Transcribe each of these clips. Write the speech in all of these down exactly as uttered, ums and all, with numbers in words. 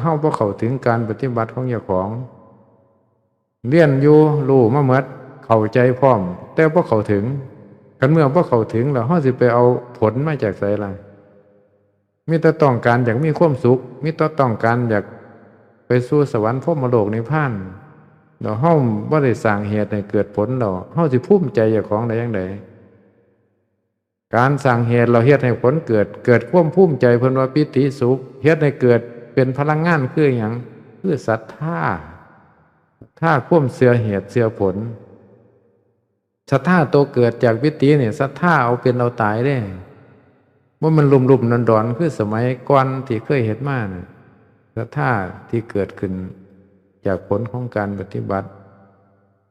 เฮาบ่เข้าถึงการปฏิบัติของเจ้าของ เรียนอยู่ รู้มาหมด เข้าใจพร้อม แต่บ่เข้าถึง คันเมื่อบ่เข้าถึงแล้ว เฮาสิไปเอาผลมาจากไสล่ะ? มีแต่ต้องการอยากมีความสุข มีแต่ต้องการอยากไปสู่สวรรค์พรหมโลกนิพพาน แล้วเฮาบ่ได้สร้างเหตุให้เกิดผลแล้ว เฮาสิภูมิใจเจ้าของได้จั่งใด? การสร้างเหตุแล้วเฮ็ดให้ผลเกิด เกิดความภูมิใจ เพิ่นว่าปีติสุข เฮ็ดให้เกิดเป็นพลังงานคือหยัง? คือศรัทธา ศรัทธาความเชื่อเหตุเชื่อผล ศรัทธาตัวเกิดจากปีตินี่ ศรัทธาเอาเป็นเอาตายเด้ บ่แม่นลุ่มๆดอนๆ คือสมัยก่อนที่เคยเฮ็ดมาน่ะ ศรัทธาที่เกิดขึ้นจากผลของการปฏิบัติ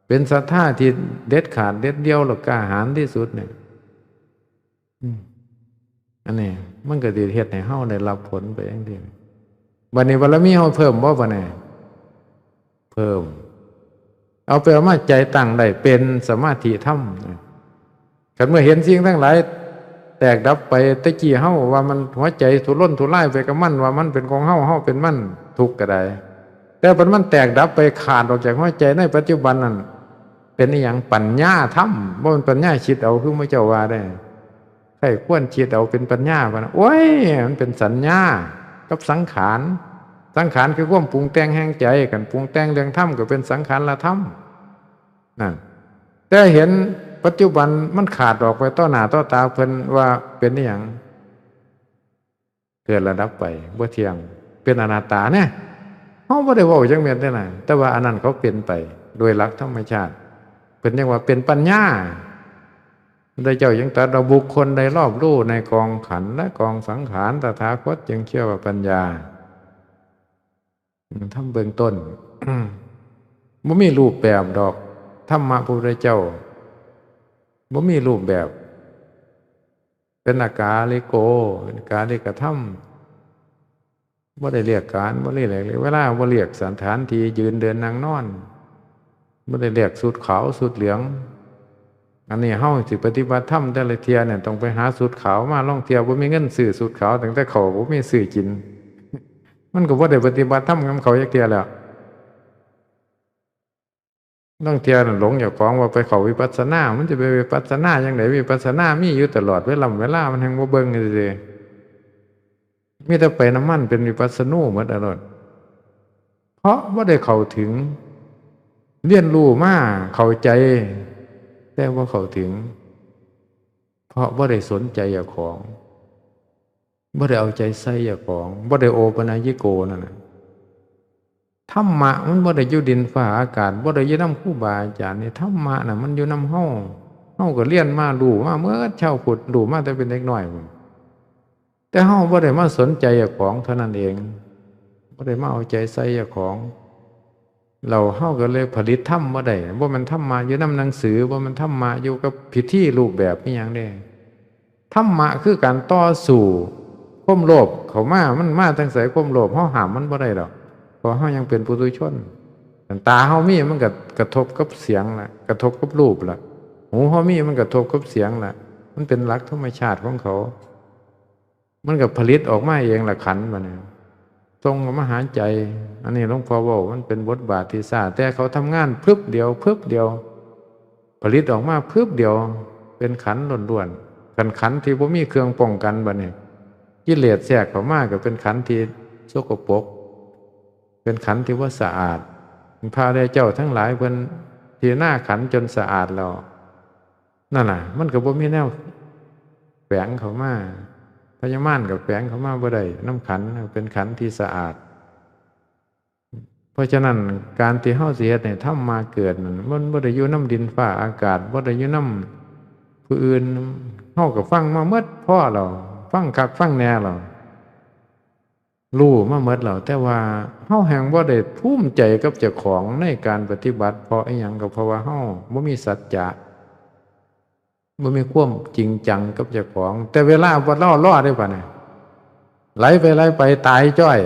เป็นศรัทธาที่เด็ดขาดเด็ดเดี่ยว แล้วกล้าหาญที่สุดเนี่ย อืม อันนี้มันก็สิเฮ็ดให้เฮาได้รับผลไปจั่งซี้ บัดนี้บารมีเฮาเพิ่มบ่บัดนี้? เพิ่ม เอาไปเอามาใจตั้งได้เป็นสมาธิธรรมนะ คันเมื่อเห็นสิ่งทั้งหลายแตกดับไป แต่กี้เฮาว่ามันหัวใจทุรนทุรายไปกับมัน ว่ามันเป็นของเฮา เฮาเป็นมัน ทุกข์ก็ได้ แต่บัดมันแตกดับไป ขาดออกจากหัวใจในปัจจุบันนั่น เป็นอิหยัง? ปัญญาธรรม บ่แม่นปัญญาคิดเอา คือหมู่เจ้าว่าเด้ ใคร่ครวญคิดเอาเป็นปัญญา พะนะ โอ้ย มันเป็นสัญญากับสังขาร สังขารคือความปรุงแต่งแห่งใจ คันปรุงแต่งเรื่องธรรมก็เป็นสังขารธรรม นั่น แต่เห็นปัจจุบันมันขาดออกไปต่อหน้าต่อตาเพิ่น ว่าเป็นอิหยัง? เกิดแล้วดับไป บ่เที่ยง เป็นอนัตตาเนี่ย เฮาบ่ได้เว้าจักเม็ดเด้นะ แต่ว่าอันนั้นเขาเป็นไปโดยหลักธรรมชาติ เพิ่นยังว่าเป็นปัญญา พระพุทธเจ้ายังตรัสว่า บุคคลใดรอบรู้ในกองขันธ์และกองสังขาร ตถาคตจึงชื่อว่าปัญญา อืม ธรรมเบื้องต้น บ่มีรูปแบบดอก ธรรมะพระพุทธเจ้า บ่มีรูปแบบ เป็นอากาลิโก เป็นกาลิกธรรม บ่ได้เรียกการ บ่ได้เรียกเวลา บ่เรียกสถานที่ยืนเดินนั่งนอน บ่ได้เรียกชุดขาวชุดเหลือง อันนี้เฮาสิปฏิบัติธรรมแต่ละเทื่อเนี่ย ต้องไปหาชุดขาวมา ลางเทื่อบ่มีเงินซื้อชุดขาว ตั้งแต่ข้าวบ่มีซื้อกิน มันก็บ่ได้ปฏิบัติธรรมนำเขาจักเทื่อแล้ว ลางเทื่อน่ะหลงเจ้าของว่าไปเข้าวิปัสสนา มันจะไปวิปัสสนาจั่งใด วิปัสสนามีอยู่ตลอดเวลา เวลามันแฮ่งบ่เบิ่งซื่อๆ มีแต่ไปนำมัน เป็นวิปัสสนูหมดอะโลด เพราะบ่ได้เข้าถึง เรียนรู้มา เข้าใจ แต่บ่เข้าถึง เพราะบ่ได้สนใจเจ้าของ บ่ได้เอาใจใส่เจ้าของ บ่ได้โอปะนัยยิโกนั่นน่ะ ธรรมะมันบ่ได้อยู่ดินฟ้าอากาศ บ่ได้อยู่นำครูบาอาจารย์นี่ ธรรมะน่ะมันอยู่นำเฮา เฮาก็เรียนมา รู้มาเมิดชาวพุทธ รู้มาแต่เป็นเด็กน้อยพู้น แต่เฮาบ่ได้มาสนใจเจ้าของเท่านั้นเอง บ่ได้มาเอาใจใส่เจ้าของ แล้วเฮาก็เลยผลิตธรรมบ่ได้ บ่แม่นธรรมะอยู่นำหนังสือ บ่แม่นธรรมะอยู่กับพิธีรูปแบบอิหยังเด้ ธรรมะคือการต่อสู้ ความโลภเข้ามา มันมาจั่งใส ความโลภ เฮาห้ามมันบ่ได้ดอก เพราะเฮายังเป็นปุถุชน ตาเฮามีมันก็กระทบกับเสียงละ กระทบกับรูปละ หูเฮามีมันกระทบกับเสียงละ มันเป็นหลักธรรมชาติของเขา มันก็ผลิตออกมาเองละ ขันธ์บัดนี้ ส่งออกมาหาใจ อันนี้หลวงพ่อเว้า มันเป็นบทบาทที่ช้า แต่เขาทำงานพรึบเดียว พรึบเดียว ผลิตออกมาพรึบเดียว เป็นขันธ์ล้วนๆ คันขันธ์ที่บ่มีเครื่องป้องกันบัดนี้ กิเลสแทรกเข้ามาก็เป็นขันธ์ที่สกปรก เป็นขันธ์ที่บ่สะอาด พระอริยเจ้าทั้งหลายเพิ่นพิจารณาขันธ์จนสะอาดแล้ว นั่นน่ะ มันก็บ่มีแนวแฝงเข้ามา พญามารก็แฝงเข้ามาบ่ได้นำขันธ์ เป็นขันธ์ที่สะอาด เพราะฉะนั้นการที่เฮาสิเฮ็ดให้ธรรมะเกิดนั่น มันบ่ได้อยู่นำดินฟ้าอากาศ บ่ได้อยู่นำผู้อื่น เฮาก็ฟังมาหมดพอแล้ว ฟังคักฟังแน่แล้ว รู้มาหมดแล้ว แต่ว่าเฮาแฮ่งบ่ได้ภูมิใจกับเจ้าของในการปฏิบัติ เพราะอิหยัง ก็เพราะว่าเฮาบ่มีสัจจะ บ่มีความจริงจังกับเจ้าของ แต่เวลาบ่รอ รอได้ปะเนี่ย ไหลไปไหลไป ตายจ้อย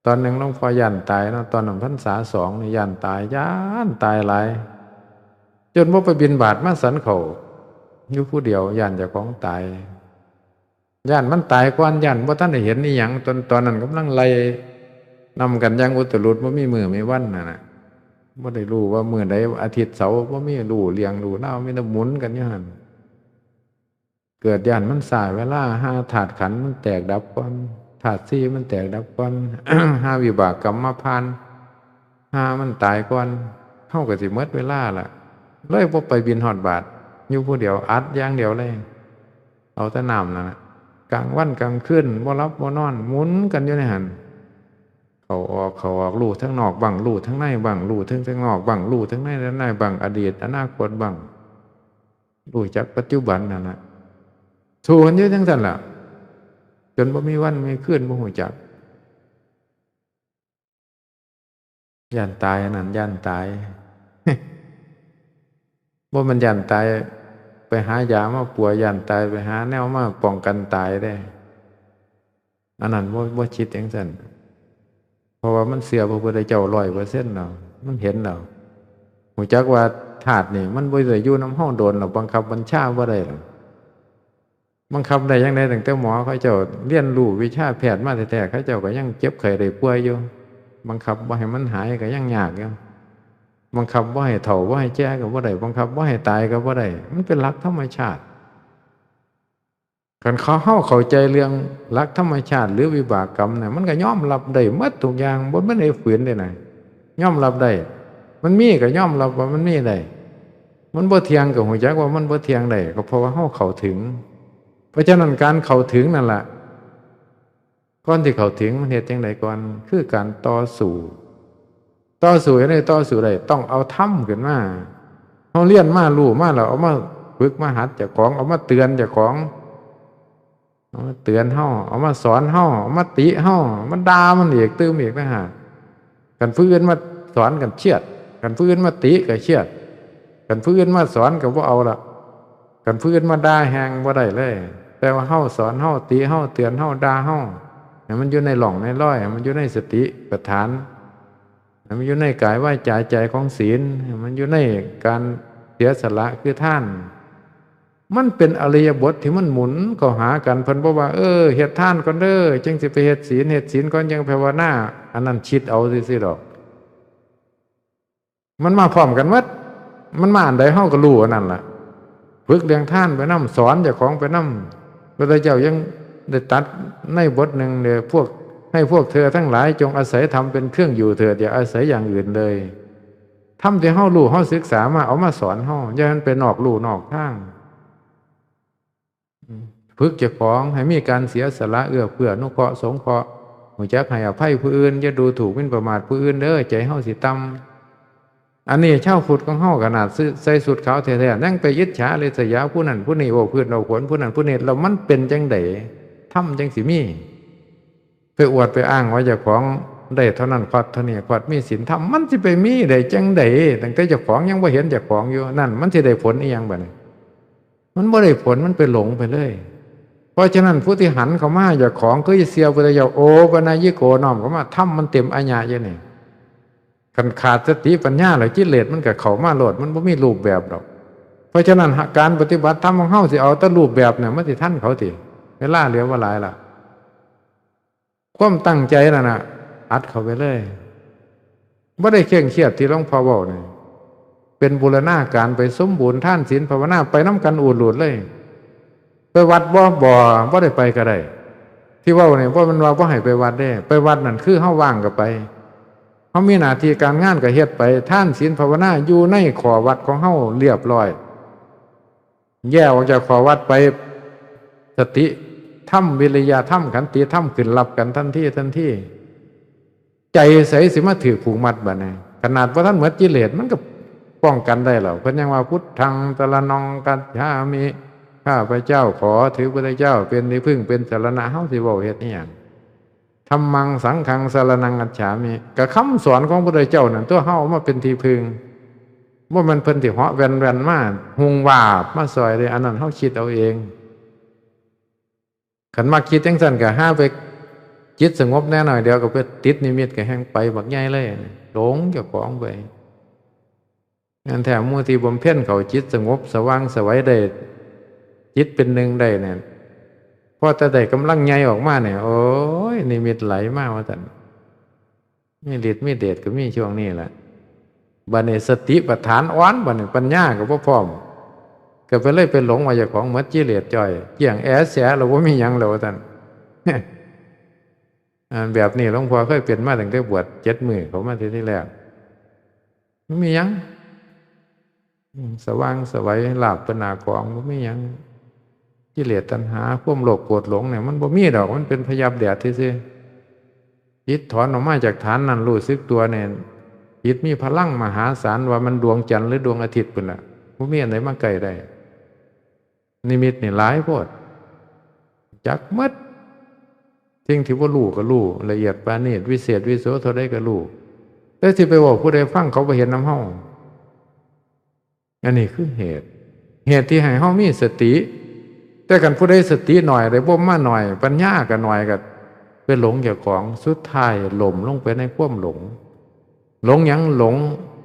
ตอนหนึ่งหลวงพ่อย้านตายเนาะ ตอนนั้นพรรษาสองนี่ย้านตาย ย้านตายหลาย จนบ่ไปบิณฑบาตมาฉันข้าว อยู่ผู้เดียว ย้านเจ้าของตาย ย่านมันตายก่อน ย่านบ่ทันได้เห็นอีหยัง ตอน ตอนนั้นกำลังไล่นำกันอย่างอุตรุด บ่มีมื้อมีวันนั่นน่ะ บ่ได้รู้ว่ามื้อใด อาทิตย์เสาร์ บ่มีรู้เรื่องรู้ราว มีแต่หมุนกันอยู่หั่น เกิดย่านมันช้าเวลา หาธาตุขันธ์มันแตกดับก่อน ธาตุสี่มันแตกดับก่อน หาวิบากกรรมมาผ่าน หามันตายก่อน เฮาก็สิหมดเวลาล่ะ เลยบ่ไปบิณฑบาต อยู่ผู้เดียว อัดอย่างเดียวเลย เอาแต่น้ำนั่นน่ะ กลางวันกลางคืน บ่หลับบ่นอน หมุนกันอยู่ในหั่น เข้าออก เข้าออก รู้ทั้งนอกบ้าง รู้ทั้งในบ้าง รู้ทั้ง ทั้งนอกบ้าง รู้ทั้งใน ทั้งในบ้าง อดีต อนาคตบ้าง รู้จักปัจจุบันนั่นน่ะ สู้กันอยู่จังซั่นล่ะ จนบ่มีวันมีคืน บ่ฮู้จัก ย่านตายอันนั้น ย่านตาย บ่แม่นย่านตาย ไปหายามาปัว ย่านตาย ไปหาแนวมาป้องกันตายเด้ อันนั้นบ่ บ่คิดจังซั่น เพราะว่ามันเชื่อพระพุทธเจ้าร้อยเปอร์เซ็นต์แล้ว มันเห็นแล้ว ฮู้จักว่าธาตุนี่มันบ่ได้อยู่นำเฮาโดนแล้ว บังคับบัญชาบ่ได้แล้ว บังคับได้จั่งใด ตั้งแต่หมอเขาเจ้าเรียนรู้วิชาแพทย์มาแท้ๆ เขาเจ้าก็ยังเจ็บไข้ได้ป่วยอยู่ บังคับบ่ให้มันหายก็ยังยากอยู่ บังคับบ่ให้เฒ่าบ่ให้แก่ก็บ่ได้ บังคับบ่ให้ตายก็บ่ได้ มันเป็นหลักธรรมชาติ คันเขาเฮาเข้าใจเรื่องหลักธรรมชาติหรือวิบากกรรมเนี่ย มันก็ยอมรับได้หมดทุกอย่าง บ่แม่นได้ฝืนเด้นะ ยอมรับได้ มันมีก็ยอมรับว่ามันมีได้ มันบ่เที่ยงก็ฮู้จักว่ามันบ่เที่ยงได้ ก็เพราะว่าเฮาเข้าถึง เพราะฉะนั้นการเข้าถึงนั่นล่ะ ก่อนที่เข้าถึงมันเฮ็ดจั่งใดก่อน คือการต่อสู้ ต่อสู้จั่งใดต่อสู้ได้ ต้องเอาธรรมขึ้นมา เฮาเรียนมา รู้มาแล้ว เอามาฝึกมาหัดเจ้าของ เอามาเตือนเจ้าของ เอามาเตือนเฮา เอามาสอนเฮา เอามาติเฮา เอามาด่ามันอีก ตื่มอีกต่างหาก คันผู้อื่นมาสอนก็เคียด คันผู้อื่นมาติก็เคียด คันผู้อื่นมาสอนก็บ่เอาละ คันผู้อื่นมาด่าแฮงบ่ได้เลย แต่ว่าเฮาสอน เฮาติ เฮาเตือน เฮาด่า เฮาให้มันอยู่ในร่องในรอย ให้มันอยู่ในสติปัฏฐาน ให้มันอยู่ในกายวาจาใจของศีล ให้มันอยู่ในการเสียสละคือทาน มันเป็นอริยบทที่มันหมุนเข้าหากัน เพิ่นบ่ว่า เออ เฮ็ดทานก่อนเด้อ จั่งสิไปเฮ็ดศีล เฮ็ดศีลก่อนจั่งภาวนา อันนั้นคิดเอาซื่อๆดอก มันมาพร้อมกันหมด มันมาอันใดเฮาก็รู้อันนั้นล่ะ ฝึกเรื่องทานไปนำ สอนเจ้าของไปนำ พระพุทธเจ้ายังได้ตรัสในบทหนึ่งเลย พวก ให้พวกเธอทั้งหลายจงอาศัยธรรมเป็นเครื่องอยู่เถิด อย่าอาศัยอย่างอื่นเลย ธรรมที่เฮารู้เฮาศึกษามา เอามาสอนเฮา อย่าให้มันไปนอกลู่นอกทาง ฝึกเจ้าของให้มีการเสียสละ เอื้อเฟื้ออนุเคราะห์สงเคราะห์ รู้จักให้อภัยผู้อื่น อย่าดูถูกหมิ่นประมาทผู้อื่นเด้อ ใจเฮาสิต่ำ อันนี้ชาวพุทธของเฮาขนาดซื้อ ใส่ชุดขาวแท้ๆ ยังไปอิจฉาริษยาผู้นั้นผู้นี้ เว้าพื้นเว้าขนผู้นั้นผู้นี้ แล้วมันเป็นจั่งใด ธรรมจั่งสิมี ไปอวดไปอ้างว่าเจ้าของได้เท่านั้นควัดเท่านี้ควัด มีศีลธรรม มันสิไปมีได้จั่งใด ตั้งแต่เจ้าของยังบ่เห็นเจ้าของอยู่ นั่นมันสิได้ผลอีหยังบัดนี้ มันบ่ได้ผล มันไปหลงไปเลย เพราะฉะนั้นผู้ที่หันเข้ามาเจ้าของคือเสียพุทธเจ้า โอปะนายโก น้อมเข้ามา ธรรมมันเต็มอัญญะอยู่นี่ คันขาดสติปัญญาแล้วกิเลสมันก็เข้ามาโลด มันบ่มีรูปแบบดอก เพราะฉะนั้นการปฏิบัติธรรมของเฮาสิเอาแต่รูปแบบเนี่ย มันสิทันเขาติ เวลาเหลือบ่หลายละ ความตั้งใจนั่นน่ะ อัดเข้าไปเลย บ่ได้เคร่งเครียดที่หลวงพ่อเว้านี่ เป็นบูรณาการไป สมบูรณ์ทานศีลภาวนาไปนำกันอูดลูดเลย ไปวัดบ่ บ่ บ่ได้ไปก็ได้ ที่เว้านี่บ่แม่นว่าบ่ให้ไปวัดเด้ ไปวัดนั่นคือเฮาว่างก็ไป เฮามีหน้าที่การงานก็เฮ็ดไป ทานศีลภาวนาอยู่ในข้อวัดของเฮาเรียบร้อย แยกออกจากข้อวัดไป สติธรรม วิริยะธรรม ขันติธรรม ขึ้นรับกันทันทีทันที ใจใสสิมาถืกผูกมัดบัดนี้ ขนาดบ่ทันหมดกิเลสมันก็ป้องกันได้แล้ว เพิ่นยังว่า พุทธังสรณังคัจฉามิ ข้าพเจ้าขอถือพระพุทธเจ้าเป็นที่พึ่งเป็นสรณะ เฮาสิเว้าเฮ็ดอีหยัง ธัมมังสังฆังสรณังคัจฉามิ ก็คำสอนของพระพุทธเจ้านั่นตัว เฮาเอามาเป็นที่พึ่ง บ่แม่นเพิ่นสิเหาะแว่นๆมา ฮุ่งวาบมาซอยเด้ อันนั้นเฮาคิดเอาเอง คันมักคิดจั่งซั้นก็หาไป จิตสงบแหน่หน่อยเดียวก็ไปติดนิมิตก็แฮ่งไปบักใหญ่เลย หลงเจ้าของไป นั่นแท้ หมู่ที่บำเพ็ญเข้าจิตสงบสว่างไสวได้ จิตเป็นหนึ่งได้เนี่ย พอแต่ได้กำลังใหญ่ออกมาเนี่ย โอ้ย นิมิตไหลมาว่าซั่น มีฤทธิ์มีเดชก็มีช่วงนี้แหละ บัดนี้สติปัฏฐานอ่อน บัดนี้ปัญญาก็บ่พร้อม ก็ไปเลยไปหลงว่าเจ้าของหมดกิเลสจ้อย เกลี้ยงแอแส แล้วบ่มีหยังแล้วว่าซั่น อันแบบนี้หลวงพ่อเคยเป็นมาตั้งแต่บวชเจ็ดมื้อเข้ามาทีที่แรก บ่มีหยัง อืม สว่างไสว ราบเป็นหน้ากอง บ่มีหยัง กิเลสตัณหา ความโลภโกรธหลงเนี่ย มันบ่มีดอก มันเป็นพยับแดดซื่อๆ จิตถอนออกมาจากฐานนั้น รู้สึกตัวเนี่ย จิตมีพลังมหาศาล ว่ามันดวงจันทร์หรือดวงอาทิตย์พุ้นน่ะ บ่มีอันใดมาใกล้ได้ นิมิตนี่หลายโพด จักหมด สิ่งที่บ่รู้ก็รู้ ละเอียดปราณีต วิเศษวิโสเท่าใดก็รู้ แต่สิไปเว้าผู้ใดฟัง เขาบ่เห็นนำเฮา อันนี้คือเหตุ เหตุที่ให้เฮามีสติ แต่คันผู้ใดสติน้อย ได้บ่มมาน้อย ปัญญาก็น้อย ก็ไปหลงเจ้าของ สุดท้ายล้มลงไปในความหลง หลงหยัง หลง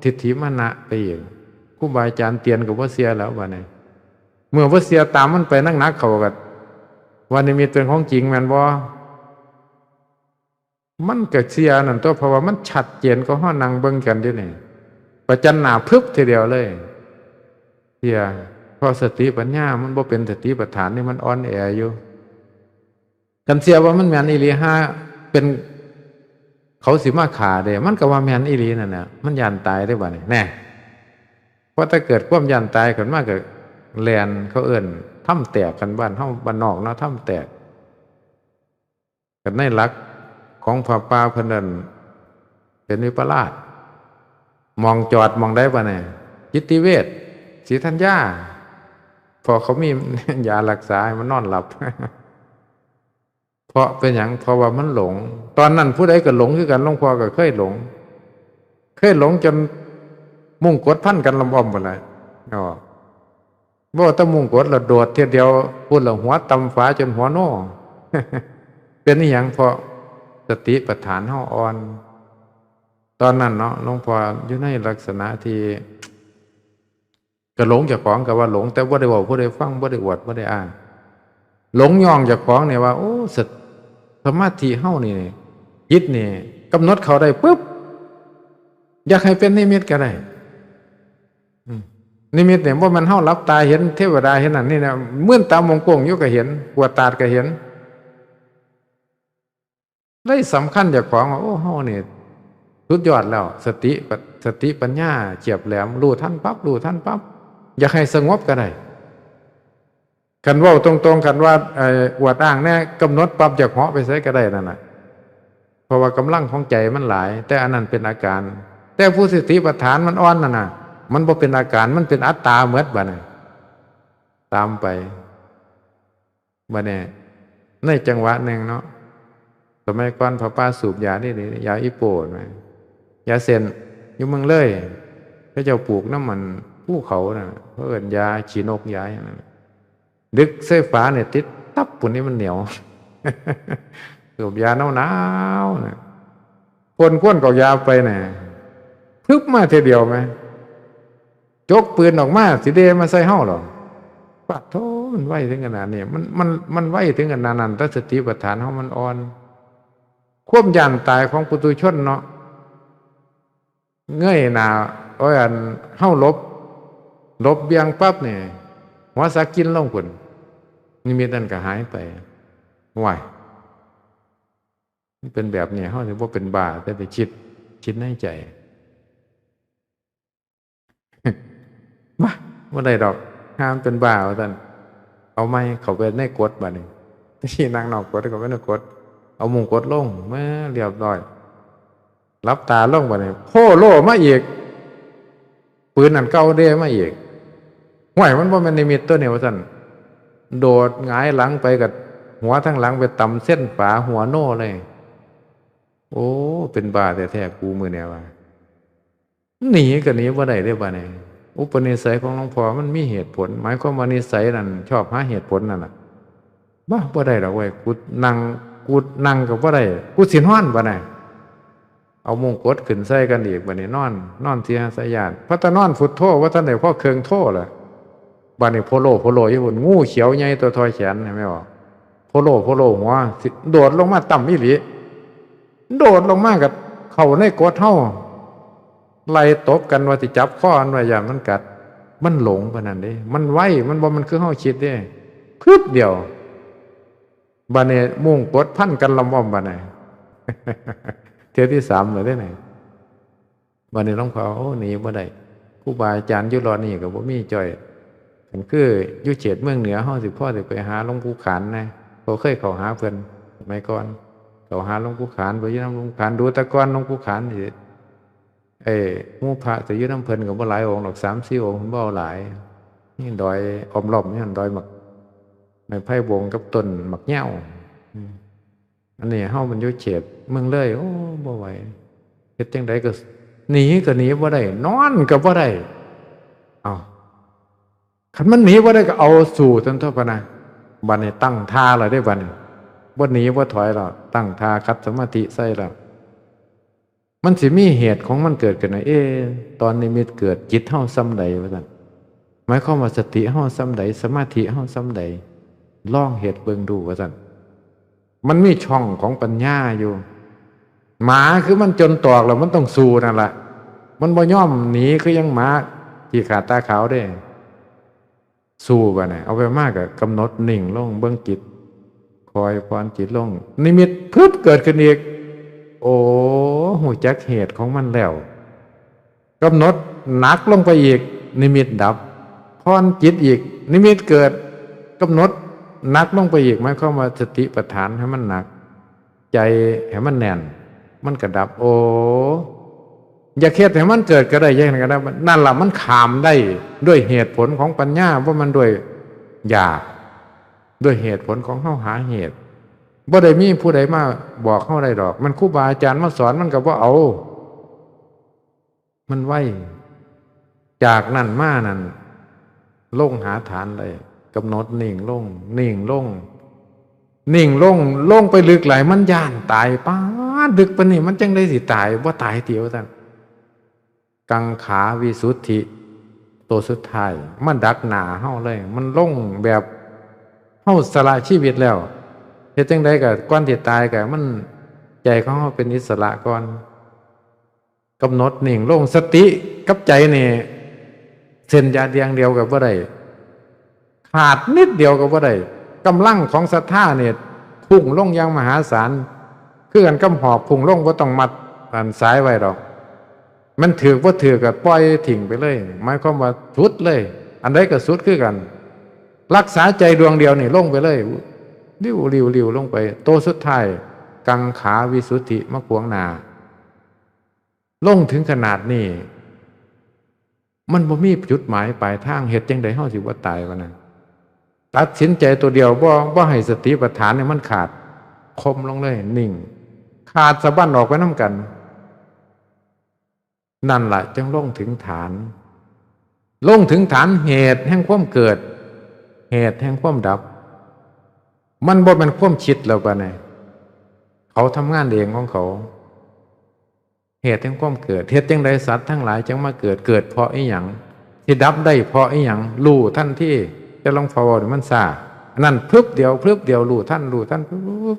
ทิฏฐิมานะไปเอง ครูบาอาจารย์เตือนก็บ่เชื่อแล้วบัดนี้ เมื่อบ่เชื่อตามมันไปหนักๆ เข้าก็ ว่านิมิตเป็นของจริงแม่นบ่ มันก็เชื่อนั่นตัว เพราะว่ามันชัดเจนกว่าเฮานั่งเบิ่งกันอยู่นี่ ประจันหน้าพึบทีเดียวเลย เชื่อ เพราะสติปัญญามันบ่เป็นสติปัฏฐานนี่ มันอ่อนแออยู่ คันเชื่อว่ามันแม่นอีหลี หาเป็น เขาสิมาฆ่าเด้ มันก็ว่าแม่นอีหลีนั่นน่ะ มันย้านตายเด้บัดนี้ แน่ พอแต่เกิดความย้านตายขึ้นมาก็แล่น เขาเอิ้นถ้ำแตก คันบ้านเฮาบ้านนอกเนาะ ถ้ำแตก กันในหลักของพระป่าเพิ่นนั่น เป็นวิปลาส หม่องจอดหม่องใดบัดนี้ จิตเวช ศรีธัญญา เพราะเขามียารักษาให้มันนอนหลับ เพราะเป็นหยัง เพราะว่ามันหลง ตอนนั้นผู้ใดก็หลงคือกัน หลวงพ่อก็เคยหลง เคยหลงจนมุ้งกดพันกันล้อมๆ หมดเลย อ๋อ บ่แต่มุ้งกดละโดดเทื่อเดียว พุ้นละหัวต่ำฝาจนหัวโน่ เป็นอีหยัง เพราะสติปัฏฐานเฮาอ่อน ตอนนั้นเนาะ หลวงพ่ออยู่ในลักษณะที่ ก็หลงเจ้าของก็ว่าหลง แต่บ่ได้เว้าผู้ใดฟัง บ่ได้อวด บ่ได้อ้าง หลงย้อนเจ้าของเนี่ยว่า โอ้ สะ- สมาธิเฮานี่ จิตนี่ กำหนดเข้าได้ปุ๊บ อยากให้เป็นนิมิตก็ได้ อืม นิมิตเนี่ย บ่แม่นเฮาหลับตาเห็นเทวดาเห็นนั่นนี่นะ มืนตามองโกงอยู่ก็เห็น ปวดตาดก็เห็น เลยสำคัญเจ้าของว่า โอ้ เฮานี่สุดยอดแล้ว สติป- สติปัญญาเฉียบแหลม รู้ทันปั๊บ รู้ทันปั๊บ อยากให้สงบก็ได้ คันเว้าตรงๆ คันว่า เอ่อ อวดอ้างแน่ กำหนดปั๊บ อยากเหาะไปไสก็ได้นั่นน่ะ เพราะว่ากำลังของใจมันหลาย แต่อันนั้นเป็นอาการ แต่ผู้สติปัฏฐานมันอ่อนนั่นน่ะ มันบ่เป็นอาการ มันเป็นอัตตาหมดบัดนี้ ตามไป บัดนี้ ในจังหวะหนึ่งเนาะ สมัยก่อนพระป่าสูบยานี่ นี่ ยาอีโปนะ ยาเส้น อยู่เมืองเลย เขาเจ้าปลูกนำมันภูเขาน่ะ เขาเอิ้นยาขี้นก ยาหยังนั่นน่ะ ดึกใส่ฝาเนี่ย ติดตับพุ้นนี่ มันเหนียว สูบยาหนาวๆ น่ะ พ่นควันกอกยาไปน่ะ พึบมาเทื่อเดียวแหม จกปืนออกมา สิเดมาใส่เฮาเหรอ ปะโธ่ มันไวถึงขนาดนี้ มัน มัน มันไวถึงขนาดนั้น แต่สติปัฏฐานเฮามันอ่อน ความย้านตายของปุถุชนเนาะ เงยหน้า โอ้ย อัน เฮาหลบ หลบเบี่ยงปั๊บนี่ หัวสักกินลงพุ้น นิมิตนั่นก็หายไป ว้าย มันเป็นแบบนี้ เฮาสิบ่เป็นบ้า แต่ไปคิด คิดในใจ มา บ่ได้ดอก ห้ามเป็นบ้า ว่าซั่น เอาใหม่ เข้าไปในกฎบัดนี้ ที่นั่งนอกกฎ เข้าไปในกฎ เอามุ้งกดลง มาเรียบร้อย หลับตาลงบัดนี้ โพโลมาอีก ปืนอันเก่าเด้มาอีก ห้วย มันบ่แม่นนิมิตตัวนี้ ว่าซั่น โดดหงายหลังไปกับหัวทั้งหลังไปตำเส้นฝา หัวโน่เลย โอ้ เป็นบ้าแท้ๆ กูมื้อนี้ว่า หนีก็หนีบ่ได้เด้บัดนี้ อุปนิสัยของหลวงพ่อมันมีเหตุผล หมายความว่านิสัยนั่นชอบหาเหตุผลนั่นน่ะ บ่ บ่ได้ดอกเว้ย กูนั่ง กูนั่งก็บ่ได้ กูสินอนบัดนี้ เอามุ้งกดขึ้นใส่กันอีกบัดนี้ นอน นอนเสียสายญาติ พอแต่นอนพุทโธ ว่าทันได้พอเครื่องโธล่ะ บัดนี้โพโล โพโลอยู่พุ้น งูเขียวใหญ่ตัวทอแขน เห็นไหมบ่ โพโล โพโลหัว สิโดดลงมาต่ำอีหลี โดดลงมากับเข้าในกดเฮา ไล่ตบกันว่าสิจับคอมันไว้ ย่านมันกัด มันหลงปานนั้นเด้ มันไว มันบ่ มันคือเฮาคิดเด้ พึบเดียว บัดนี้มุ้งกดพันกันลำว่อมบัดนี้ เทื่อที่สามเลยเด้นี่ บัดนี้หลวงพ่อ โอ้ หนีบ่ได้ ครูบาอาจารย์อยู่รอดนี่ก็บ่มีจ้อย คันคืออยู่เขตเมืองเหนือเฮาสิพอสิไปหาหลวงปู่ขานนะ บ่เคยเข้าหาเพิ่น สมัยก่อน เข้าหาหลวงปู่ขาน ไปอยู่นำหลวงปู่ขานดู แต่ก่อนหลวงปู่ขานสิ เอ้ย หมู่พระสิอยู่นำเพิ่นก็บ่หลายองค์ดอก สามสี่องค์ เพิ่นบ่เอาหลาย นี่ดอยอ้อมรอบนี่หั่น ดอยหมาก ไม้ไผ่บงกับต้นหมากแย้ว อืม อันนี้เฮามันอยู่เขตเมืองเลย โอ้ บ่ไหว เฮ็ดจั่งใดก็หนีก็หนีบ่ได้ นอนก็บ่ได้ เอ้า คันมันหนีบ่ได้ก็เอาสู้ซั่นตั่วพะนะ บัดนี้ตั้งท่าแล้วเด้บัดนี้ บ่หนีบ่ถอยแล้ว ตั้งท่าขัดสมาธิใส่แล้ว มันสิมีเหตุของมันเกิดขึ้นนะ เอ๊ะ ตอนนิมิตเกิดจิตเฮาส่ำใดว่าซั่น หมายความว่าสติเฮาส่ำใด สมาธิเฮาส่ำใด ลองเฮ็ดเบิ่งดูว่าซั่น มันมีช่องของปัญญาอยู่ หมาคือมันจนตอกแล้วมันต้องสู้นั่นล่ะ มันบ่ยอมหนีคือยังหมาขี้ขลาดตาขาวเด้ สู้บัดนี้ เอาไปมากก็กำหนดนิ่งลง เบิ่งจิต คอยผ่อนจิตลง นิมิตพึบเกิดขึ้นอีก โอ้ ฮู้จักเหตุของมันแล้ว กำหนดหนักลงไปอีก นิมิตดับ ผ่อนจิตอีก นิมิตเกิด กำหนดหนักลงไปอีก หมายความว่าสติปัฏฐานให้มันหนัก ใจให้มันแน่น มันก็ดับ โอ้ อยากเฮ็ดให้มันเกิดก็ได้ อยากเฮ็ดก็ได้ นั่นล่ะมันข้ามได้ด้วยเหตุผลของปัญญา บ่แม่นด้วยอยาก ด้วยเหตุผลของเฮาหาเหตุ บ่ได้มีผู้ใดมาบอกเฮาได้ดอก มันครูบาอาจารย์มาสอนมันก็บ่เอา มันไว จากนั้นมานั่น ลงหาฐานเลย กำหนดนิ่งลง นิ่งลง นิ่งลง ลงไปลึกหลาย มันย้านตาย ป๊าด ลึกปานนี้มันจั่งใด๋สิตาย บ่ตายติว่าซั่น กังขาวิสุทธิ ตัวสุดท้าย มันดักหน้าเฮาเลย มันลงแบบเฮาสละชีวิตแล้ว เฮ็ดจั่งใด๋ก็ก่อนสิตายก็มัน ใจของเฮาเป็นอิสระก่อน กำหนดนิ่งลง สติกับใจนี่ เส้นยาแดงเดียวก็บ่ได้ ขาดนิดเดียวก็บ่ได้ กำลังของศรัทธานี่พุ่งลงอย่างมหาศาล คือกันกับหอกพุ่งลง บ่ต้องมัดอันสายไว้ดอก มันถืกบ่ถืกก็ปล่อยทิ้งไปเลย หมายความว่าสุดเลย อันใดก็สุดคือกัน รักษาใจดวงเดียวนี่ลงไปเลย ริ้วริ้วริ้วลงไป โตสุดท้าย กังขาวิสุทธิมาขวางหน้า ลงถึงขนาดนี้ มันบ่มีจุดหมายปลายทาง เฮ็ดจั่งใด๋เฮาสิบ่ตายว่านั้น ตัดสินใจตัวเดียว บ่ บ่ให้สติปัฏฐานนี่มันขาด คมลงเลย นิ่ง ขาดสะบั้นออกไปนำกัน นั่นล่ะจั่งลงถึงฐาน ลงถึงฐานเหตุแห่งความเกิด เหตุแห่งความดับ มันบ่แม่นความคิดแล้วบัดนี้ เขาทำงานเองของเขา เหตุแห่งความเกิด เฮ็ดจั่งใด๋สัตว์ทั้งหลายจั่งมาเกิด เกิดเพราะอิหยัง สิดับได้เพราะอิหยัง รู้ทันที แต่หลวงพ่อเว้านี่มันช้า อันนั้นพรึบเดียว พรึบเดียว รู้ทัน รู้ทัน ปุ๊บ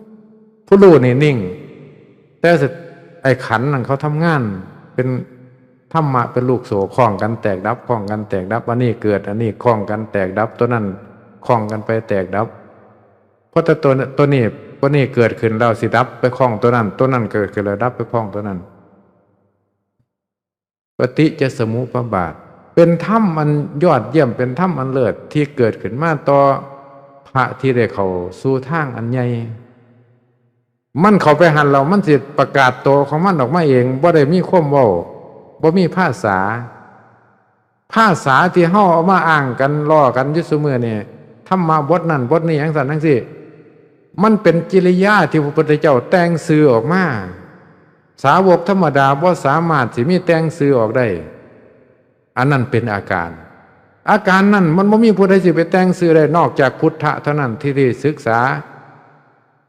ผู้รู้นี่นิ่ง แต่ไอ้ขันธ์นั่นเขาทำงาน เป็นธรรมะ เป็นลูกโซ่ คล้องกันแตกดับ คล้องกันแตกดับ อันนี้เกิด อันนี้คล้องกันแตกดับ ตัวนั้นคล้องกันไปแตกดับ เพราะแต่ตัว ตัวนี้ ตัวนี้เกิดขึ้นแล้วสิดับไปคล้องตัวนั้น ตัวนั้นเกิดขึ้นแล้วดับไปคล้องตัวนั้น ปฏิจจสมุปบาท เป็นธรรมอันยอดเยี่ยม เป็นธรรมอันเลิศที่เกิดขึ้นมาต่อพระที่ได้เข้าสู่ทางอันใหญ่ มันเข้าไปหั่นแล้ว มันสิประกาศตัวของมันออกมาเอง บ่ได้มีความเว้า บ่มีภาษา ภาษาที่เฮาเอามาอ้างกัน ล้อกันอยู่ซุมื้อนี่ ธรรมะบทนั้นบทนี้ จั่งซั้นจั่งซี้ มันเป็นกิริยาที่พระพุทธเจ้าแต่งชื่อออกมา สาวกธรรมดาบ่สามารถสิมีแต่งชื่อออกได้ อันนั้นเป็นอาการ อาการนั้นมันบ่มีผู้ใดสิไปแต่งชื่อได้ นอกจากพุทธะเท่านั้นที่ได้ศึกษา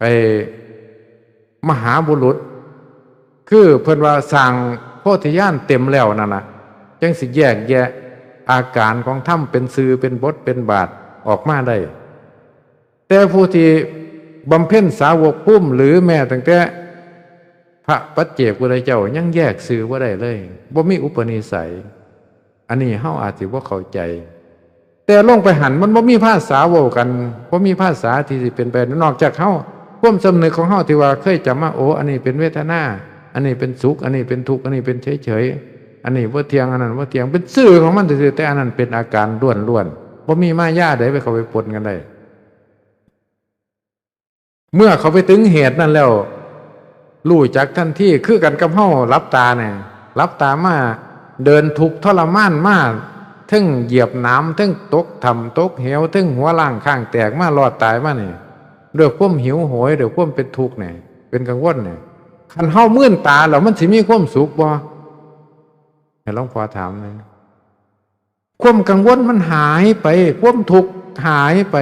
ไอ้มหาบุรุษ คือเพิ่นว่าสร้างโพธิญาณเต็มแล้วนั่นน่ะ จั่งสิแยกแยะอาการของธรรมเป็นชื่อเป็นบทเป็นบาทออกมาได้ แต่ผู้ที่ บำเพ็ญสาวกภูมิ หรือแม้ตั้งแต่พระปัจเจกพุทธเจ้ายังแยกชื่อบ่ได้เลย บ่มีอุปนิสัย อันนี้เฮาอาจสิบ่เข้าใจ แต่ลงไปหั้นมันบ่มีภาษาเว้ากัน บ่มีภาษาที่สิเป็นไป นอกจากเฮา ความสำนึกของเฮาที่ว่าเคยจำมา โอ้ อันนี้เป็นเวทนา อันนี้เป็นสุข อันนี้เป็นทุกข์ อันนี้เป็นเฉยๆ อันนี้บ่เที่ยง อันนั้นบ่เที่ยง เป็นชื่อของมันซื่อๆ แต่อันนั้นเป็นอาการล้วนๆ บ่มีมายาใดไปเข้าไปปนกันได้ เมื่อเข้าไปถึงเหตุนั้นแล้ว รู้จักทันที คือกันกับเฮาหลับตาเนี่ย หลับตามา เดินทุกข์ทรมานมา เทิงเหยียบหนาม เทิงตกถ้ำตกเหว เทิงหัวล้างข้างแตกมา รอดตายมานี่ ด้วยความหิวโหย ด้วยความเป็นทุกข์เนี่ย เป็นกังวลเนี่ย คันเฮามืนตาแล้วมันสิมีความสุขบ่ ให้หลวงพ่อถามหน่อย ความกังวลมันหายไป ความทุกข์หายไป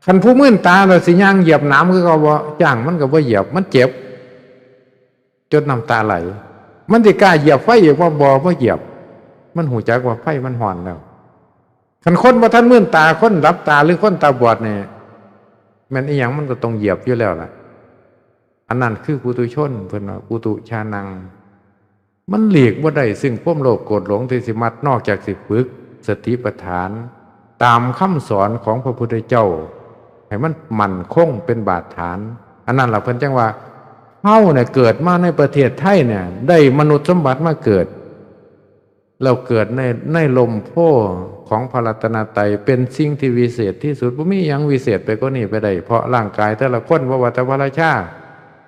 คันผู้มืนตาแล้วสิย่างเหยียบหนามคือเก่าบ่ จ้างมันก็บ่เหยียบ มันเจ็บ จนน้ำตาไหล มันสิกล้าเหยียบไฟอีกบ่ บ่ บ่เหยียบ มันฮู้จักว่าไฟมันฮ้อนแล้ว คันคนบ่ทันมืนตา คนหลับตาหรือคนตาบอดนี่ แม่นอีหยังมันก็ต้องเหยียบอยู่แล้วล่ะ อันนั้นคือปุถุชน เพิ่นว่าปุถุชานัง มันหลีกบ่ได้ซึ่งความโลภโกรธหลงที่สิมัด นอกจากสิฝึกสติปัฏฐาน ตามคำสอนของพระพุทธเจ้า ให้มันมั่นคงเป็นบาดฐาน อันนั้นล่ะเพิ่นจั่งว่า เฮาเนี่ยเกิดมาในประเทศไทยเนี่ย ได้มนุษย์สมบัติมาเกิด แล้วเกิดใน ในร่มโพธิ์ของพระรัตนตรัย เป็นสิ่งที่วิเศษที่สุด บ่มีหยังวิเศษไปกว่านี้ไปได้ เพราะร่างกายแต่ละคน บ่ว่าแต่พระราชา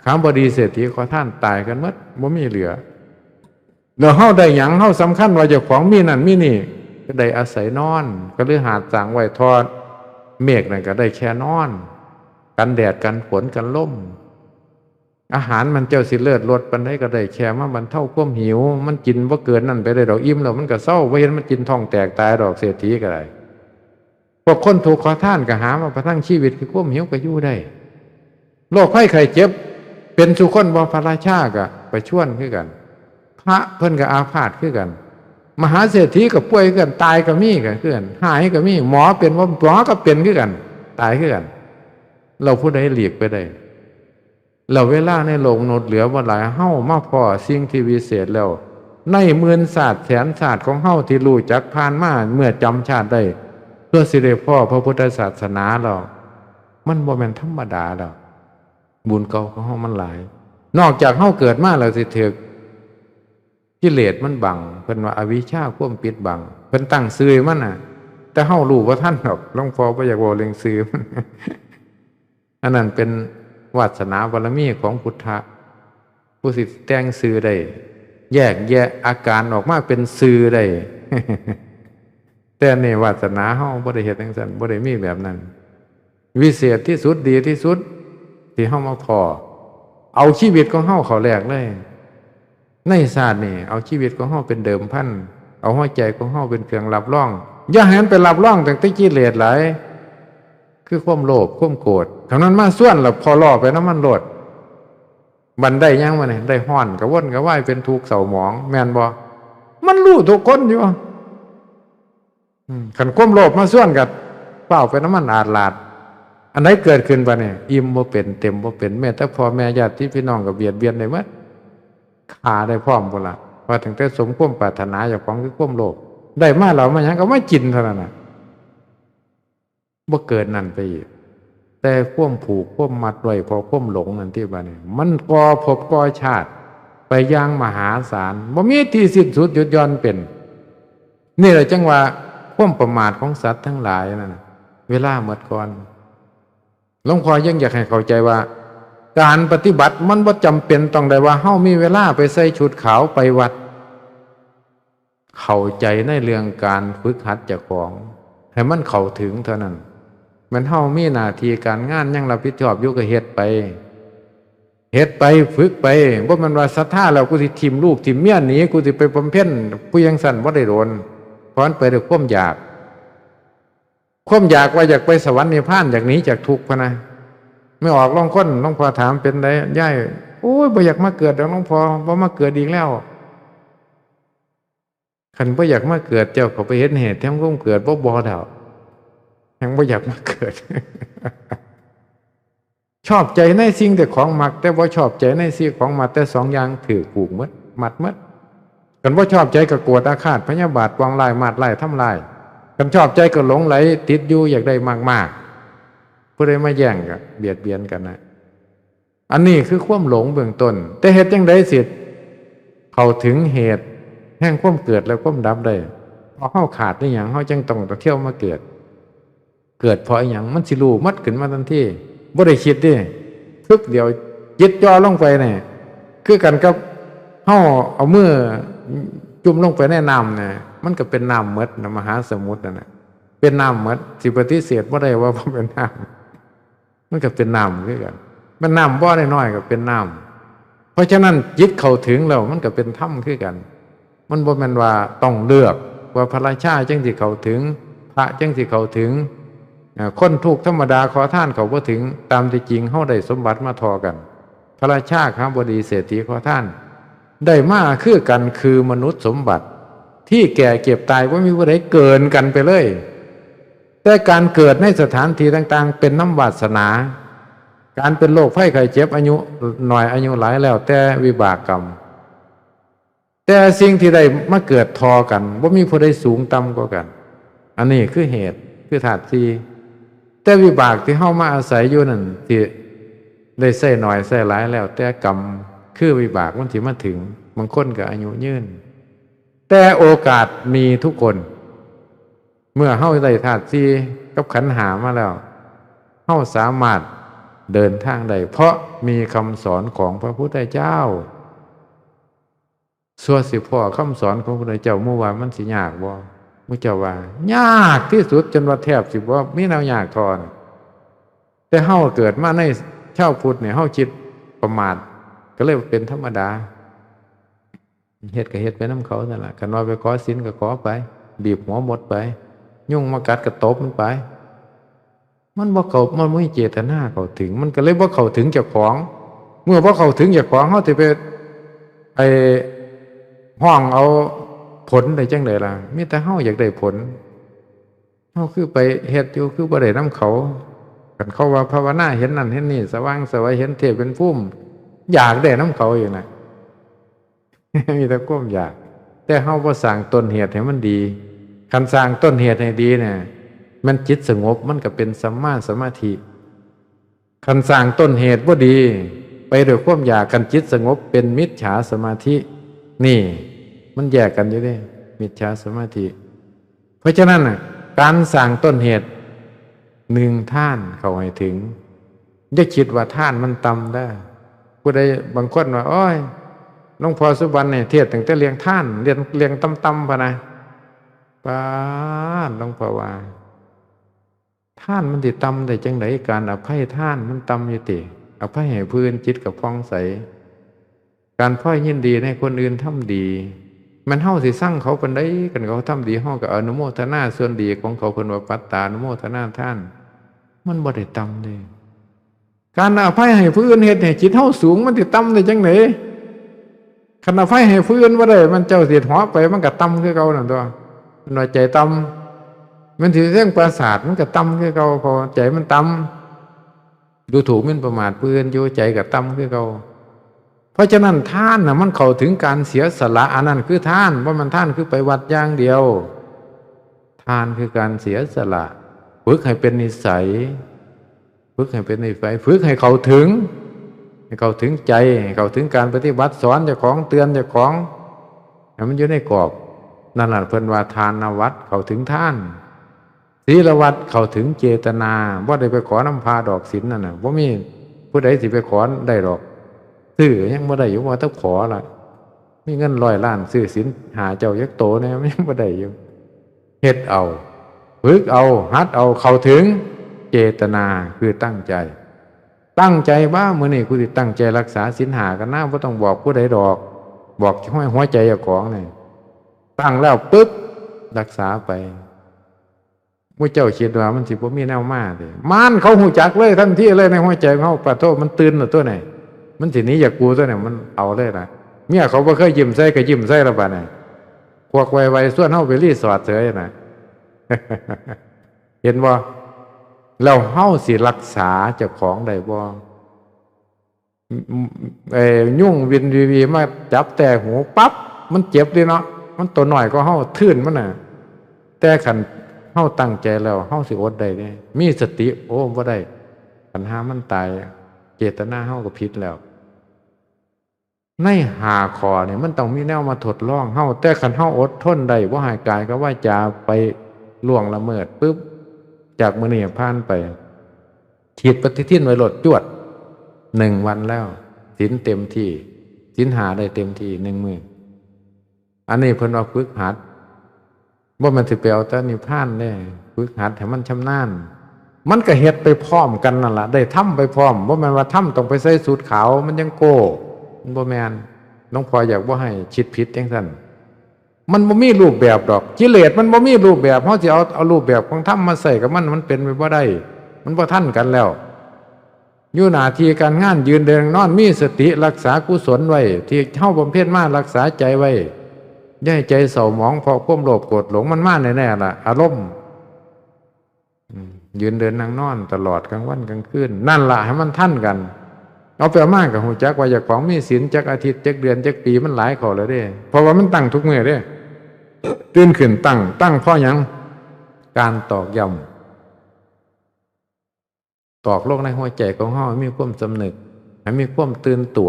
ขหบดี เศรษฐี ขอทาน ตายกันหมด บ่มีเหลือ แล้วเฮาได้หยัง เฮาสำคัญว่าเจ้าของมีนั่นมีนี่ ก็ได้อาศัยนอน คฤหาสน์สร้างไว้ทอเมฆนั่นก็ได้แค่นอน กันแดดกันฝนกันลม อาหารมันเจ้าสิเลิศรสปานใดก็ได้แค่มาบรรเทาความหิว มันกินบ่เกินนั่นไปได้ดอก อิ่มแล้วมันก็เซา บ่เห็นมันกินท้องแตกตายดอก เศรษฐีก็ได้ พวกคนทุกข์ขอทานก็หามาประทังชีวิต คือความหิวก็อยู่ได้ โรคภัยไข้เจ็บเป็นสู่คนบ่ พระราชาก็ประชวรคือกัน พระเพิ่นก็อาพาธคือกัน มหาเศรษฐีก็ป่วยคือกัน ตายก็มีก็คือกัน หายก็มี หมอเป็นบ่ หมอก็เป็นคือกัน ตายคือกัน แล้วผู้ใดหลีกไปได้ แล้วเวลาในโลกมนุษย์เหลือบ่หลาย เฮามาพ้อสิ่งที่วิเศษแล้ว ในหมื่นชาติแสนชาติของเฮาที่รู้จักผ่านมา เมื่อจำชาติได้ เพื่อสิได้พ้อพระพุทธศาสนาแล้ว มันบ่แม่นธรรมดาแล้ว บุญเก่าของเฮามันหลาย นอกจากเฮาเกิดมาแล้วสิถืกกิเลสมันบัง เพิ่นว่าอวิชชาความปิดบัง เพิ่นตั้งชื่อมันน่ะ แต่เฮารู้บ่ทันดอก หลวงพ่อบ่อยากเว้าเรื่องชื่อมัน อันนั้นเป็นวาสนาบารมีของพุทธะ ผู้สิแต่งชื่อได้ แยกแยะอาการออกมาเป็นชื่อได้ แต่นี่วาสนาเฮาบ่ได้เฮ็ดจั่งซั้น บ่ได้มีแบบนั้น วิเศษที่สุด ดีที่สุด ที่เฮามาพ้อ เอาชีวิตของเฮาเข้าแลกเลย ในชาตินี้เอาชีวิตของเฮาเป็นเดิมพัน เอาหัวใจของเฮาเป็นเครื่องรับรอง อย่าให้มันไปรับรองตั้งแต่กิเลสหลาย คือความโลภ ความโกรธ คันมันมาชวนแล้วพ้อล้อไปนำมันโลด บัดได้หยังมาเนี่ย ได้ฮ้อนกระวนกระวาย เป็นทุกข์เศร้าหมอง แม่นบ่ มันรู้ทุกคนอยู่ อืม คันความโลภมาชวนก็ฟ้าวไปนำมันอาดลาด อันใดเกิดขึ้นบัดนี้ อิ่มบ่เป็น เต็มบ่เป็น แม้แต่พ่อแม่ญาติพี่น้องก็เบียดเบียนได้หมด ฆ่าได้พร้อมพุ้นล่ะ ว่าตั้งแต่สมความปรารถนาเจ้าของคือความโลภ ได้มาแล้วมาหยังก็มากินเท่านั้นน่ะ บ่เกินนั้นไปอีก แต่ความผูกความมัดไว้เพราะความหลงนั่นที่ว่านี่ มันก่อภพก่อชาติไปอย่างมหาศาล บ่มีที่สิ้นสุดหยุดหย่อนเป็น นี่แหละจั่งว่าความประมาทของสัตว์ทั้งหลายนั่นน่ะ เวลาหมดก่อน หลวงพ่อยังอยากให้เข้าใจว่า การปฏิบัติมันบ่จำเป็นต้องได้ว่าเฮามีเวลาไปใส่ชุดขาวไปวัด เข้าใจในเรื่องการฝึกหัดเจ้าของ ให้มันเข้าถึงเท่านั้น แม่นเฮามีหน้าที่การงานหยังรับผิดชอบอยู่ก็เฮ็ดไป เฮ็ดไป ฝึกไป บ่แม่นว่าศรัทธาแล้วกูสิถิ้มลูกถิ้มเมียหนี กูสิไปบำเพ็ญ ผู้จั่งซั้นบ่ได้โดน เพราะมันไปด้วยความอยาก ความอยากว่าอยากไปสวรรค์นิพพาน อยากหนีจากทุกข์พะนะ แม่ออกลองคน หลวงพ่อถามเป็นไดยาย โอ้ย บ่อยากมาเกิดดอกหลวงพ่อ บ่มาเกิดอีกแล้ว คันบ่อยากมาเกิด เจ้าก็ไปเห็นเหตุแห่งความเกิด บ่ บ่แล้ว ยังบ่อยากมาเกิด ชอบใจในสิ่งที่ของมัก แต่บ่ชอบใจในสิ่งของมัก แต่สองอย่างถืกผูกหมด มัดหมด คันบ่ชอบใจก็โกรธอาฆาตพยาบาทปองร้ายมาดร้ายทำร้าย คันชอบใจก็หลงไหลติดอยู่อยากได้มากๆ ผู้ใดมาแย่งก็เบียดเบียนกันนะ อันนี้คือความหลงเบื้องต้น แต่เฮ็ดจั่งใดสิเข้าถึงเหตุแห่งความเกิดและความดับได้ เพราะเฮาขาดอีหยัง เฮาจั่งต้องเที่ยวมาเกิด เกิดเพราะอีหยัง มันสิรู้หมดขึ้นมาทันที บ่ได้คิดเด้ พึบเดียวจิตจ่อลงไปนี่ คือกันกับเฮาเอามือจุ่มลงไปในน้ำนี่ มันก็เป็นน้ำหมดนะ มหาสมุทรนั่นน่ะ เป็นน้ำหมด สิปฏิเสธบ่ได้ว่าบ่เป็นน้ำ มันก็เป็นน้ำคือกัน เป็นน้ำบ่อน้อยๆก็เป็นน้ำ เพราะฉะนั้นจิตเข้าถึงแล้วมันก็เป็นธรรมคือกัน มันบ่แม่นว่าต้องเลือกว่าพระราชาจั่งสิเข้าถึง พระจั่งสิเข้าถึง เอ่อ คนทุกข์ธรรมดาขอทานเข้าบ่ถึง ตามที่จริงเฮาได้สมบัติมาท่อกัน พระราชาคหบดีเศรษฐีขอทาน ได้มาคือกันคือมนุษย์สมบัติ ที่แก่เจ็บตายบ่มีผู้ใดเกินกันไปเลย แต่การเกิดในสถานที่ต่างๆ เป็นนำวาสนา การเป็นโรคภัยไข้เจ็บอายุน้อยอายุหลายแล้วแต่วิบากกรรม แต่สิ่งที่ได้มาเกิดท่อกันบ่มีผู้ใดสูงต่ำกว่ากัน อันนี้คือเหตุคือธาตุสี่ แต่วิบากที่เฮามาอาศัยอยู่นั่น ที่ได้ใช้น้อยใช้หลายแล้วแต่กรรม คือวิบากมันสิมาถึง บางคนก็อายุยืน แต่โอกาสมีทุกคน เมื่อเฮาได้ธาตุสี่กับขันธ์ห้ามาแล้ว เฮาสามารถเดินทางได้ เพราะมีคำสอนของพระพุทธเจ้า สั่วสิพ้อคำสอนของพระพุทธเจ้า หมู่ว่ามันสิยากบ่ หมู่เจ้าว่ายากที่สุด จนว่าแทบสิบ่มีแนวยากเท่านั้น แต่เฮาเกิดมาในชาวพุทธเนี่ย เฮาคิดประมาท ก็เลยเป็นธรรมดา เฮ็ดก็เฮ็ดไปนำเขานั่นล่ะ คันว่าไปขอศีลก็ขอไป บีบหัวมดไป ยุงมากัดก็ตบมันไป มันบ่เข้า มันบ่มีเจตนาเข้าถึง มันก็เลยบ่เข้าถึงเจ้าของ เมื่อบ่เข้าถึงเจ้าของ เฮาสิไป ไปฮ้องเอาผลได้จั่งใดล่ะ มีแต่เฮาอยากได้ผล เฮาคือไปเฮ็ดอยู่ คือบ่ได้นำเขา คันเขาว่าภาวนาเห็นนั่นเห็นนี่ สว่างไสว เห็นเทพเป็นภูมิ อยากได้นำเขาอยู่นะ มีแต่ความอยาก แต่เฮาบ่สร้างต้นเหตุให้มันดี คันสร้างต้นเหตุให้ดีเนี่ย มันจิตสงบ มันก็เป็นสัมมาสมาธิ คันสร้างต้นเหตุบ่ดี ไปด้วยความอยาก คันจิตสงบเป็นมิจฉาสมาธิ นี่ มันแยกกันอยู่เด้ มิจฉาสมาธิ เพราะฉะนั้นน่ะ การสร้างต้นเหตุ หนึ่ง ทานเข้าให้ถึง อย่าคิดว่าทานมันต่ำเด้อ ผู้ใดบางคนว่า โอ้ย หลวงพ่อสุบรรณเนี่ยเทศน์ตั้งแต่เรื่องทาน เรื่อง เรื่องต่ำๆ พะนะ ป๊าด หลวงพ่อว่า ทานมันสิต่ำได้จั่งใด การอภัยทานมันต่ำอยู่ติ อภัยให้ผู้อื่นจิตก็ผ่องใส การพลอยยินดีในคนอื่นทำดี แม่นเฮาสิซังเขาปานใด คันเขาทำดี เฮาก็อนุโมทนาส่วนดีของเขา เพิ่นว่าปัตตานุโมทนาทาน มันบ่ได้ต่ำเด้ การอภัยให้ผู้อื่นเฮ็ดให้จิตเฮาสูง มันสิต่ำได้จั่งใด คันอภัยให้ผู้อื่นบ่ได้ มันเจ้าสิเหาะไป มันก็ต่ำคือเก่านั่นตั่ว มันว่าใจต่ำ มันสิเทิงปราสาท มันก็ต่ำคือเก่า เพราะใจมันต่ำ ดูถูกหมิ่นประมาทผู้อื่นอยู่ ใจก็ต่ำคือเก่า เพราะฉะนั้นทานน่ะ มันเข้าถึงการเสียสละ อันนั้นคือทาน บ่แม่นทานคือไปวัดอย่างเดียว ทานคือการเสียสละ ฝึกให้เป็นนิสัย ฝึกให้เป็นนิสัย ฝึกให้เข้าถึง ให้เข้าถึงใจ ให้เข้าถึงการปฏิบัติ สอนเจ้าของ เตือนเจ้าของ ให้มันอยู่ในกรอบ นั่นล่ะเพิ่นว่าทานวัตร เข้าถึงทาน ศีลวัตร เข้าถึงเจตนา บ่ได้ไปขอนำพระดอกศีลนั่นน่ะ บ่มีผู้ใดสิไปขอได้ดอก ซื้อยังบ่ได้อยู่ ว่าแต่ขอล่ะ มีเงินร้อยล้าน ซื้อศีลห้าเจ้าจักโตแหน่ มันยังบ่ได้อยู่ เฮ็ดเอา ฝึกเอา หัดเอา เข้าถึง เจตนา คือตั้งใจ ตั้งใจว่า มื้อนี้กูสิตั้งใจรักษาศีลห้ากันนะ บ่ต้องบอกผู้ใดดอก บอกหัว หัวใจเจ้าของนี่ ตั้งแล้วปึ๊บ รักษาไป หมู่เจ้าคิดว่ามันสิบ่มีแนวมาติ มารเขาฮู้จักเลยทันทีเลยในหัวใจของเฮา ปะโท มันตื่นแล้วตัวนี้ มันสิหนีจากกูตัวนี้ มันเอาเลยล่ะ เมียเขาบ่เคยยิ้มใส่ก็ยิ้มใส่แล้วบัดนี้ ควักไวๆ ชวนเฮาไปรีสอร์ทเฉยน่ะ เห็นบ่ แล้วเฮาสิรักษาเจ้าของได้บ่ เอ่อยุงวินวีวีมาจับแต่หูปั๊บ มันเจ็บเด้เนาะ มันตัวน้อยกว่าเฮา ทื่นมันน่ะ แต่คันเฮาตั้งใจแล้ว เฮาสิอดได้เด้ มีสติ โอ้ บ่ได้ คันหามันตาย เจตนาเฮาก็ผิดแล้ว ในห้าข้อนี่มันต้องมีแนวมาทดลองเฮา แต่คันเฮาอดทนได้ บ่ให้กายกับวาจาไปล่วงละเมิดปุ๊บ จากมื้อนี้ผ่านไป ขีดปฏิทินไว้โลด จวด หนึ่งวันแล้ว ศีลเต็มที่ ศีลห้าได้เต็มที่หนึ่งมื้อ อันนี้เพิ่นว่าฝึกหัด บ่แม่นสิไปเอาแต่นิพพานเด้ ฝึกหัดให้มันชำนาญ มันก็เฮ็ดไปพร้อมกันนั่นล่ะ ได้ทำไปพร้อม บ่แม่นว่าทำต้องไปใส่สูทขาว มันยังโก้ มันบ่แม่น หลวงพ่ออยากบ่ให้คิดผิดจังซั่น มันบ่มีรูปแบบดอก กิเลสมันบ่มีรูปแบบ เฮาสิเอา เอารูปแบบของธรรมมาใส่กับมัน มันเป็นไปบ่ได้ มันบ่ทันกันแล้ว อยู่หน้าที่การงาน ยืนเดินนอน มีสติรักษากุศลไว้ ที่เฮาบำเพ็ญมา รักษาใจไว้ อย่าให้ใจเศร้าหมองเพราะความโลภโกรธหลง มันมาแน่ๆล่ะ อารมณ์ อืม ยืนเดินนั่งนอนตลอดกลางวันกลางคืน นั่นล่ะให้มันทันกัน เอาไปเอามาก็ฮู้จักว่าเจ้าของมีศีลจักอาทิตย์ จักเดือน จักปี มันหลายข้อแล้วเด้ เพราะว่ามันตั้งทุกมื้อเด้ ตื่นขึ้นตั้ง ตั้งเพราะหยัง การตอกย้ำ ตอกลงในหัวใจของเฮาให้มีความสำนึก ให้มีความตื่นตัว